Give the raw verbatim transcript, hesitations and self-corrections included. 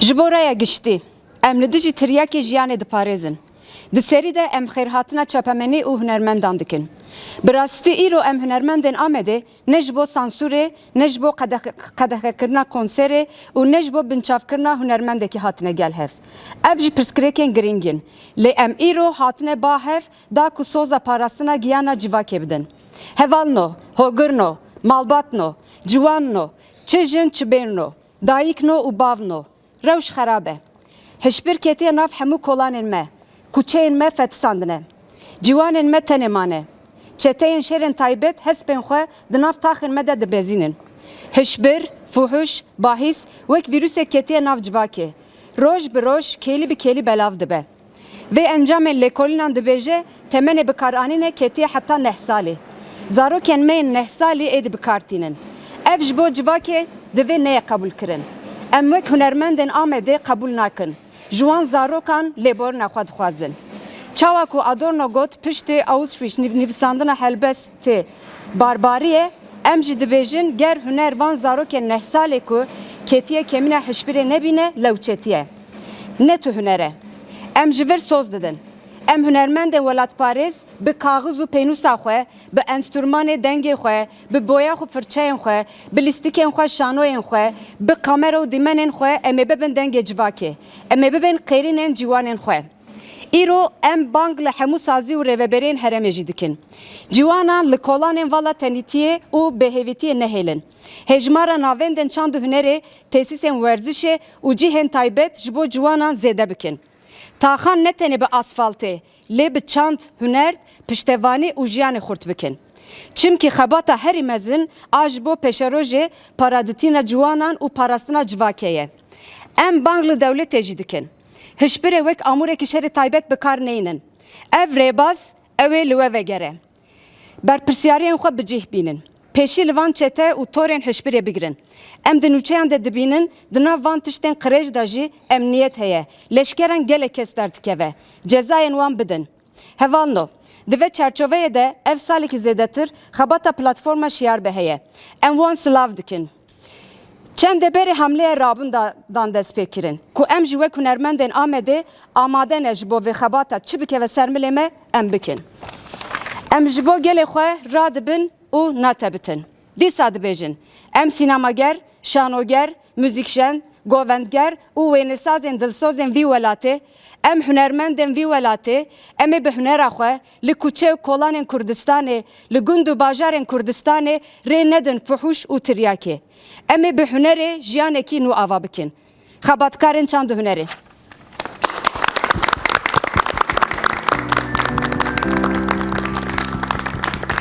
Ji bo raya giştî, em li dijî tiryakê jiyanê diparêzin. Di serî de em xêrhatina çapemenî û hunermendan dikin. Bi rastî îro em hunermendên Amedê ne ji bo sansûrê, ne ji bo qedexe-, qedexekirina konserê û ne ji bo binçavkirina hunermendekî hatine gel hev. Ev jî pirsgirêkên girîng in. Lê em îro hatine ba hev da ku soza parastina giyana civakê bidin. Hevalno, hogirno, malbatno, ciwanno, çi jin çi bêrno, dayikno û bavno, rewş xerab e. Hişbir ketiye nav hemû kolanên me, kuçeyên me fetisandine. Ciwanên me tenê mane. Çeteyên şerên taybet hespên xwe di nav taxên me de dibezînin. Hişbir, fuhuş, bahîs wek vîrusek ketiye nav civakê. Roj bi roj, kêlî bi kêlî belav dibe. Vê encamên lêkolînan dibêje, temenê bikaranîne ketiye heta neh salî. Zarokên me yên neh salî êdî bi kar tînin. Ev ji bo civakê divê neye qebûlkirin. Em wek hunermendên Amedê qebûl nakin. Ji wan zarokan lêborina xwe dixwazin. Çawa ku Adorno got, piştî Auschwitz nîv-, nivîsandina helbestê barbarî ye, em jî dibêjin, ger huner van zarokên neh salê ku ketiye kemîna hişbirê nebîne, lewçetiye. Ne tu huner e. Em ji vir soz didin. Em hunermendên welatparêz bi kaxiz û pênûsa xwe, bi enstrûmanê dengê xwe, bi boyax û firçeyên xwe, bi lîstikên xwe, şanoyên xwe, bi kamera û dîmenên xwe em ê bibin dengê civakê. Em ê bibin qêrînên ciwanên xwe. Îro em bang li hemû sazî û rêveberiyên herêmê jî dikin. Ciwanan li kolanên vala tenîtiyê û bêhêvîtiyê nehêlin. Hêjmara navendên çand û hunerê, tesîsên werzişê û cihên taybet ji bo ciwanan zêde bikin. Taxan ne tenê bi asfaltê, lê bi çand, huner, piştevanî û jiyanê xurt bikin. Çimkî xebata herî mezin a ji bo pêşerojê, paraditîna ciwanan û parastina civakê ye. Em bang li dewletê jî dikin. Hişbirê wek amûrekî şerê taybet bi kar neynin. Ev rêbaz, ew ê li we vegere. Berpirsiyariyên xwe bi cih bînin. Pêşî li van çete û torên hişbirê bigirin. Em di nûçeyan de dibînin, di nav van tiştên qirêj de jî emniyet heye. Leşkeran gelek kes derdikeve. Cezayên wan bidin. Hevalno, di vê çarçoveyê de ev salekî zêdetir xebata Platforma Şiyar Be heye. Em wan silav dikin. Çendê berê hamleya rabûn da-, dan destpêkirin, ku em jî wek hunermendên Amedê amade ne ji bo vê xebata çi bikeve ser milê me, em bikin. Em ji bo gelê xwe radibin û natebitin. Dîsa dibêjin, em sînemager, şanoger, muzîkjen, govendger û wênesazên dilsozên vî welatê, em hunermendên vî welatê, em ê bi hunera xwe li kuçe û kolanên Kurdistanê, li gund û bajarên Kurdistanê rê nedin fuhûş û tiryakê. Em ê bi hunerê jiyanekî nû ava bikin. Xebatkarên çand û hunerê.